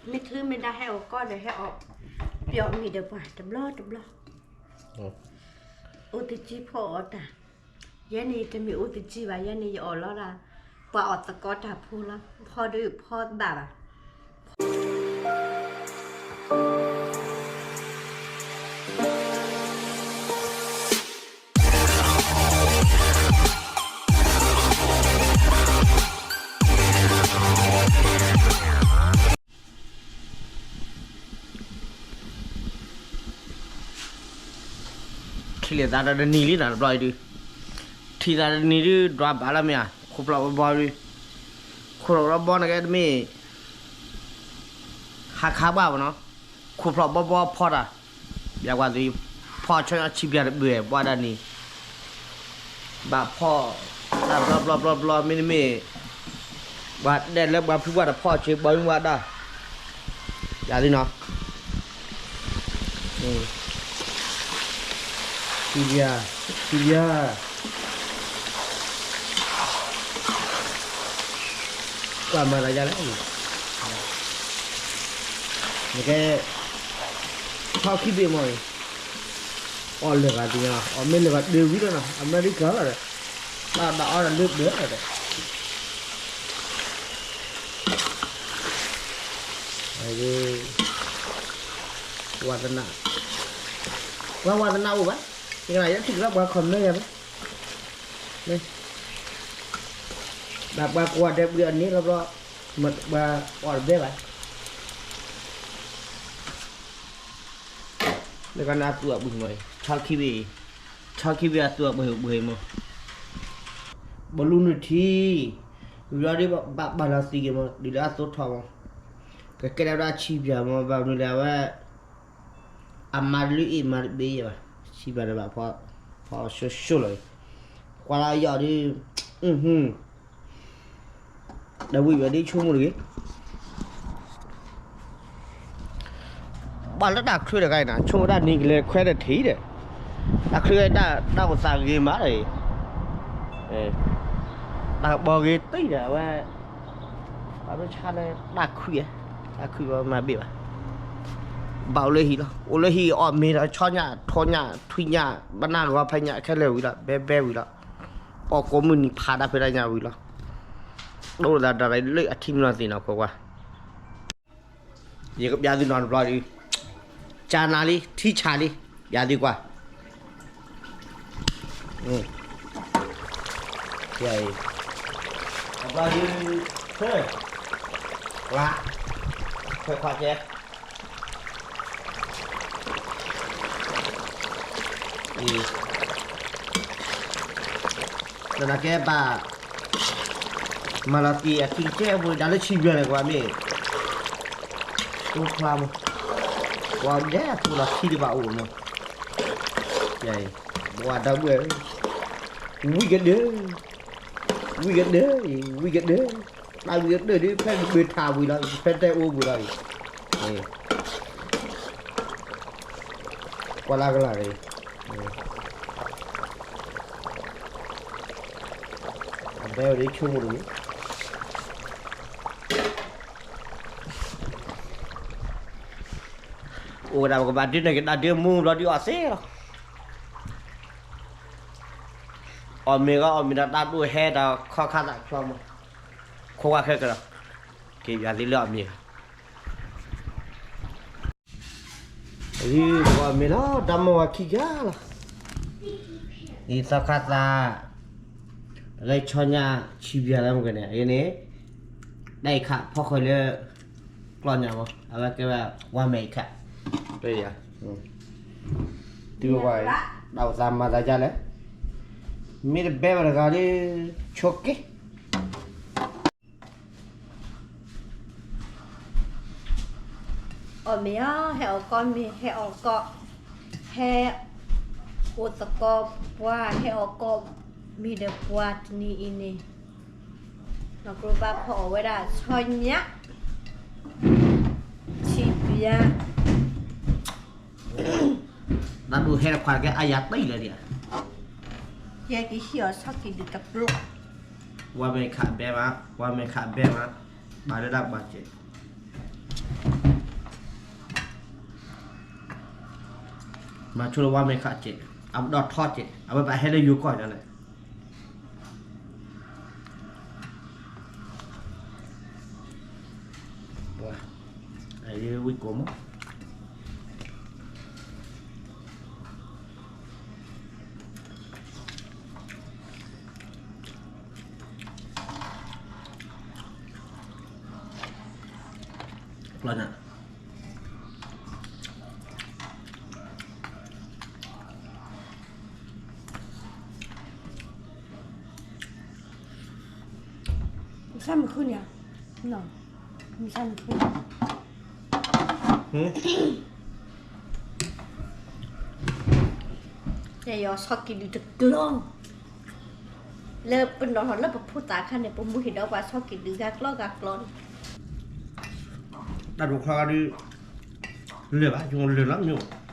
မ့ၢ်ထုမ့ၢ်ဒါဟဲအိၣ်ကီၢ်ဒီးဟဲအီၣ်ပျီမ့ၤဒီးပှၤတဘျီတဘျီ, အိၣ်တကံဖီအီၣ်တၢ်, ယဲန့ၣ်တမ့ၢ်အိၣ်တကံဘၣ်, ယဲန့ၣ်ယအီၣ်လီၤဒၣ် ပှၤအီၣ်သကိးတၢ်ဖိလီၤ, ဖီဒုးဖီဘၣ်ဘၣ်. ထံၣ်လိာ်သးဒီးတနံၤလံနီၤ တဘျီအံၤဒုး, ထံၣ်သးတနံၤဒုး ဒွးဘၣ်လီၤမ့ၢ်ဧါ, ခိၣ်ဖျီၣ်ဘီဘီဒုး, ခိၣ်ဖျီၣ်ဘီဘီန့ၣ်ကဲတမ့ၢ် ဟးခါဘၣ်ဘၣ်နီၤ, ခိၣ်ဖျီၣ်ဘီဘီဖီတၢ်, ယကွၢ်သု ဖီဆီဆီပၠးတဘၣ် ဘၣ်ဒၣ်န့ၣ် ဘၣ်ဖီ တၢ်ဘျီဘျီဘျီဘျီ မ့တမ့ၢ် ပှၤဒဲးလၢပှၤဖုပှၢ်တဖီဆံး ဘီမုၢ်ဝါဒၣ်, ယၤသုနီၤ, ထံပၠါ ထံပၠါ ကွၢ်မၤသးယါလဲၣ်, နကဲ ထီၣ်ခံဘ့ၣ်မ့ၢ်အံၤ, အီၣ်လၢာ်ဂၤသ့ၣ်ညါ, အီၣ်မ့ၢ်လၢာ်ဂၤဒၢဝံၤလီၤနီၤ, အမဲရကၤလီၤဒီး, တၢ်ဒၣ်အီၣ်ဒီးလၢဘၢလီၤဒီး, ဝါသနၢ်, ပှၤဝါသနၢ်အိၣ်ဘၣ်, ယကနၣ်ယထံၣ်ကဒီးပှၤ comment ယၤဘၣ်, ဘၣ်ပှၤကွၢ်တဲပှၤအန့ၣ်လီၤဘျီ, ပှၤအီၣ်တဘဲဘၣ် လၢကနၢ်သူအပူၤမ့ၢ် ဆီခံဘ့ၣ်, ဆီခံဘ့ၣ်အသူအပူၤပူၤမ့ၢ်, ဘလူနုထံ, ဝံၤလီၤဒ်ဘၣ်ဘၣ်လီၤသံက့ၤမ့ၢ် ဒ်လၢအသိးထီၣ်မ့ၢ်, ကကဲဒၣ်ဝဲဒၣ်ဆံးပၠးမ့ၢ် ဘၣ်မနုၤလဲၣ်အဝဲ အမါတလုၢ်အ့ၣ်မါတဘ့ၣ်ယဲဘၣ်, ဆံးပၠးဒီးဘၣ်ဖီ, ဖီဆိဆိလီၤ, ကွၢ်လၢအယီၣ်ဒ်, ဒီးဝံၤဝဲဒ်ဆိကမိၣ်တဂ့ၤ, ဘၣ်လၢတၢ်ချၢတခါအံၤနီၤ ဆိကမိၣ်ဒၣ်နံၤကလဲၤခွဲးတထံၣ်ဒီး, တၢ်ချၢတၢ်အိၣ်သးဂ့ၤမးဒီး, တၢ်ကဘီဂ့ၤတံၢ်ဒီးအဝဲ, ဘၣ်မ့ၢ်ဆါလၢတၢ်ခုၣ်ဧါ, တၢ်ခုၣ်ဘၣ်မၤဘ့ၣ်ဘၣ်, ဘၣ်အိၣ်လၢဟံၣ်လီၤ, အိၣ်လၢဟံၣ်အီၣ်မ့ၤဒီး ဆီညၣ်ထိညၣ် ထွံၣ်ညၣ် ဘၣ်နၢ်ဂီၤဖဲညၣ်ခဲလၢာ်ဝံၤလီၤ ဘဲဘဲဝံၤလီၤ, အီၣ်ကိးမုၢ်နံၤဖးတၢ်ဖဲတၢ်ညၣ်ဝံၤလီၤ, ဒိၣ်သးဒီးလၢအထံမနီၤသ့ၣ်နီၤ ကွၢ်ကွၢ် ယကပျးသုနီၤတဘျီဒုး, ကၢနၤလံ ထံဆးလံ, ပျးသုကွၢ်, ယအံၤ, တဘျီဒုး, ဖဲ, ဝါ, ဖဲခွါကဲ အံၤ, နကဲဘၣ် မၤလီၤတံၢ်အထံကစဲအပူၤ ဒၣ်လၢဆံးပၠးန့ၣ် ကွၢ်မ့ၢ် တိဖျါမး, ကွၢ်ဒဲးအပူၤလီၤထံတဘၣ်အိၣ်မး, ယအံၤ, ဘှါဒီပုၢ်ဝဲၢ်, ဝံကဒၢ, ဝံကဒၢ, ဝံကဒၢ, တၢ်ဝံကဒၢဒ် ဖဲကဘုးထးဝံၤလီၤ, ဖဲတဲအိၣ်ဝံၤလီၤအံၤ, ကွၢ်လၢကလၢ်ဂ့ၤ, အဘဲဝဲဒ်ဆိကမိၣ်တဂ့ၤ, အိၣ်ဝဲဒၣ်ပကဘၣ်ဒုးန့ၢ်က့ၤတၢ်ဒုးမူဘျီဒုးအီၣ်သ့လီၤ, အီၣ်မ့ၤဂီၢ်အီၣ်မ့ၤဒီးတၢ်ဒိၣ်ဟဲဒီးခီခါသးချီမး, ခိးဝါခဲကဒီး, က့ၤယွၤသ့လၢအီၣ်မ့ၤဂၤ အံၤ ပကအီၣ်မ့ၤလီၤ တၢ်မိၢ်ဝၤခံဂၤလီၤ, အံၤသီခါသး, ပကဆီညၣ်ဆံးပၠးလၢမ့ၢ်ကန့ၣ် အံၤန့ၣ်, တၢ်အံၤခးဖီၣ်ဃုာ်လၢ ကျီၢ်ညၣ်မး အဝဲကဲဝဲ ဝါမဲာ်အံၤခး, တုၤဝဲ တၢ်အိၣ်သးမၤသးဒ်လဲၣ်, မ့ၢ်တဘဲဘၣ်တဂၤလၢ ဆိက့ အီၣ်မ့ၤအီၤ ဟဲအီၣ်ကီၢ်မ့ၤ ဟဲအီၣ်ကီၢ်, ဟဲအိၣ်သကိးပှၤ ဟဲအီၣ်ကီၢ်မ့ၤဒီးပှၤတနံၤအံၤန့ၣ်, နီၢ်ကျိဘၣ်ဖီအီၣ်ဝဲဒၣ်ဆီညၣ်, ဆံးပၠး တၢ်ဒိၣ်ဟဲတခွါကဲအါယၤတံၢ်လၢဒံးဧါ, ယဲကဟံးအီၤဆီက့ၤဒံးတပျိ, ဝါမဲာ်ခးဘဲမး ဝါမဲာ်ခးဘဲမး, ဘၣ်လၢဒၣ်ဘၣ်ကဲး, မၤဆိလၢဝါမဲာ်ခးစဲး, အပဒီးထီစဲး, အဝဲဘၣ်ဟဲလၢယိၤကီၢ်ညါလဲၣ်. ဝံကိမး လီၤညါ ဆၣ်မုၢ်ခုၣ်န့ၣ်, ဆၣ်မုၢ်ခုၣ်န့ၣ်, ယဆီကံၣ်ဒုးတကျီ, လၢပနီၤထီၣ်လၢပဖိသၣ်အခါန့ၣ် ပမူဟ့ၣ်ဒီးပှၤဆီကံၣ်ဒုးဂၤကျီဂၤကျီန့ၣ်, တၢ်ဒိးခီဂၤဒုး, လၢာ်ဘၣ် ယလၢာ်လီၤမ့ၢ်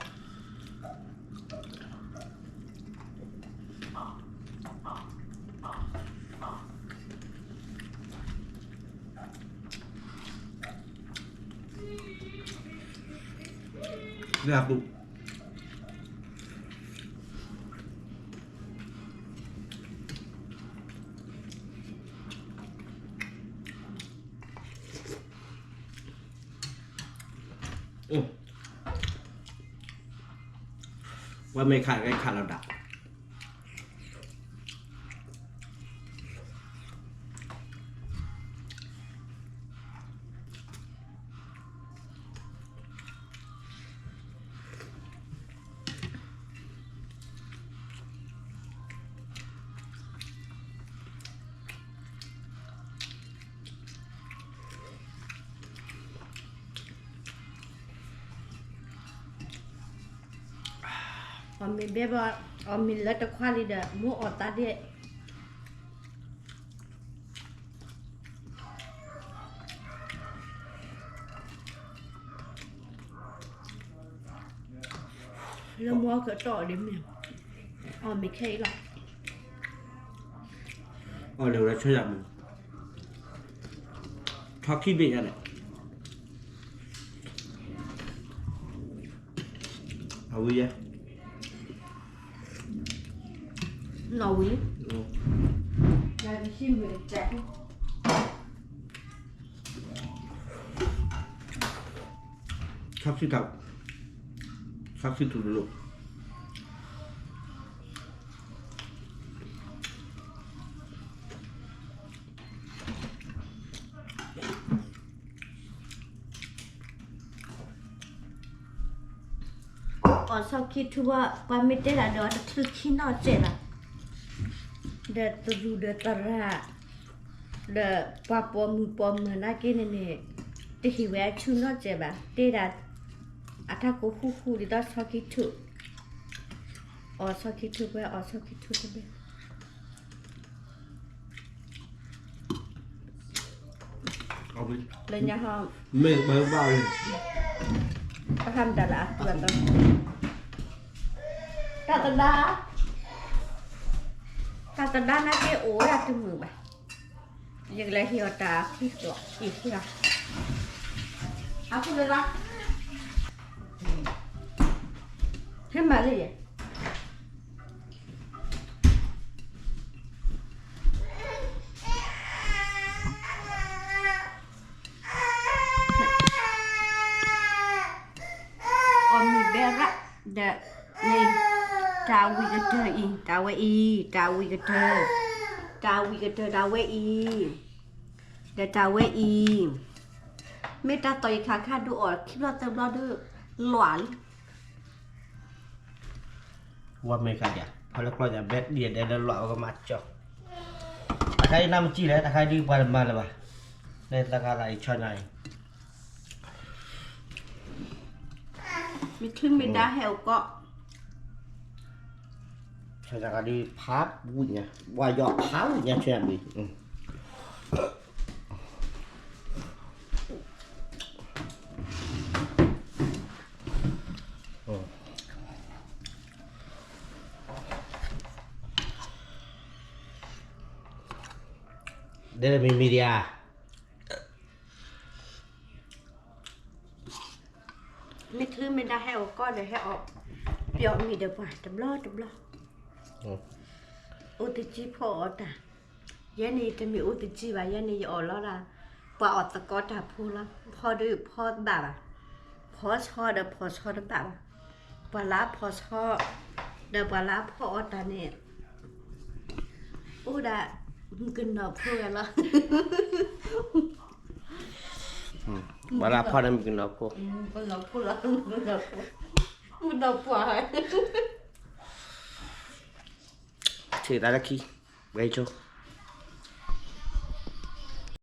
လၢအပူၤ ဝဲမ့ၢ်ခးကဲခးလီၤဒၣ် အီၣ်မ့ၤဘဲဘၣ်, အီၣ်မ့ၤလၢတခွါလံဒီး မိၢ်အီၣ်သးဒဲး လၢမိၢ်အီၣ်ကတီၢ်အီၤဒ်မ့ၢ်, အီၣ်မ့ၤခဲအံၤလီၤ, အီၣ်လၢဝဲဆၢယၤမုၢ်, ထီခံဘ့ၣ်ညါန့ၣ် အဝံၤယဲ, နီၣ်ဝံၤ, ခါဆံထူ, ခါဆံထူတလိၣ် အီၣ်ဆီခံထူဘၣ် ပှၤမ့ၢ်တဲတၢ်ဒီး တချုးခံနီၢ်စဲးဘၣ်, ဒီးတရူးဒီးသရၣ်, ဒီးပှၤပိာ်မုၣ်ပိာ်မၢၤနာ်က့န့ၣ်န့ၣ်, တဟ့ၣ်ဝဲအဆူၣ်နီၢ်စဲးဘၣ်, တဲဒၣ် အတၢ်ကိးဃူဃူဒ်သိးဆီခံထူ, အီၣ်ဆီခံထူကွဲ အီၣ်ဆီခံထူကွဲ လၢညါဟီ, မ့ၢ်ဘၣ်ဘၣ်လံ, ပဟးမတၤလၢအသူအသီ, တၢ်သဒါ, တၢ်သဒါနာ်က့အိၣ်ဝဲဒၣ်တမုာ်ဘၣ်, ယကလဲၤဟ့ၣ်အီၤတၢ်ခံကျိး အံၤဟ့ၣ်အီၤ, အဖုလၢလၢ, ဟဲမၤလၢယဲ အီၣ်မ့ၤဘဲရၣ်, ဒီး, တၢ်ဝံၣ်ကတၢၢ်အံၤ တၢ်ဝဲအံၤ, တၢ်ဝံၣ်ကတၢၢ်, တၢ်ဝံၣ်ကတၢၢ်တၢ်ဝဲအံၤ, ဒီးတၢ်ဝဲအံၤ, မ့ၢ်တၢ်သီၣ်ယခါခါဒုးအီၣ်ခံဘျီသၢဘျီဒုး, လီၤလံ ဝဲမ့ၢ်ခါဒံး, ဖဲလၢကျီၢ်ညါဘဲဒံးဒဲးလၢလီၤအကမၤကၠီ, တခါအံၤနမ့ၢ်စံၣ်လဲၣ် တခါအံၤဒုးပှၤတမၤလၢၤဘၣ်, လၢသးကလၢအံၤဆီညါအံၤ, မ့ၢ်ချုးမ့ၢ်ဒါဟဲအိၣ်ကီး, ဆီညါကဒုးဖးဝံၣ်ညါ, ဝါယီၤဖးဝံၣ်ညါဆီညါဘံၣ် ဒ်မ့ၢ်မံၤဒံးဧါ, မ့ၢ်ချုးမ့ၢ်ဒါဟဲအိၣ်ကီးဒီးဟဲအီၣ်, ပျီမ့ၢ်ဒီးပှၤတဘျီတဘျီ, အိၣ်တကံၢ်ဖီအီၣ်တၢ်, ယဲန့ၣ်တမ့ၢ်အိၣ်တကံၢ်ဘၣ်, ယဲန့ၣ်ယအီၣ်လီၤဒၣ် ပှၤအီၣ်သကိးတၢ်ဖိလီၤ. ဖီဒီးဖီတဘၣ်ဘၣ်, ဖီဆီဒီးဖီဆီတဘၣ်ဘၣ်, ပှၤလၢအဖီဆီ ဒီးပှၤလၢအဖီအီၣ်တၢ်န့ၣ် အိၣ်ဒၣ်မုၣ်ကနီၤဖိဝဲလီၤ. ပှၤလၢအဖီဒီးမုၣ်ကနီၤဖိ, မုၣ်ကနီၤဖိလီၤ, မုၣ်ကနီၤပှၢ်ဝဲ, ဆံးသးလၢခံ, ဝဲဆိ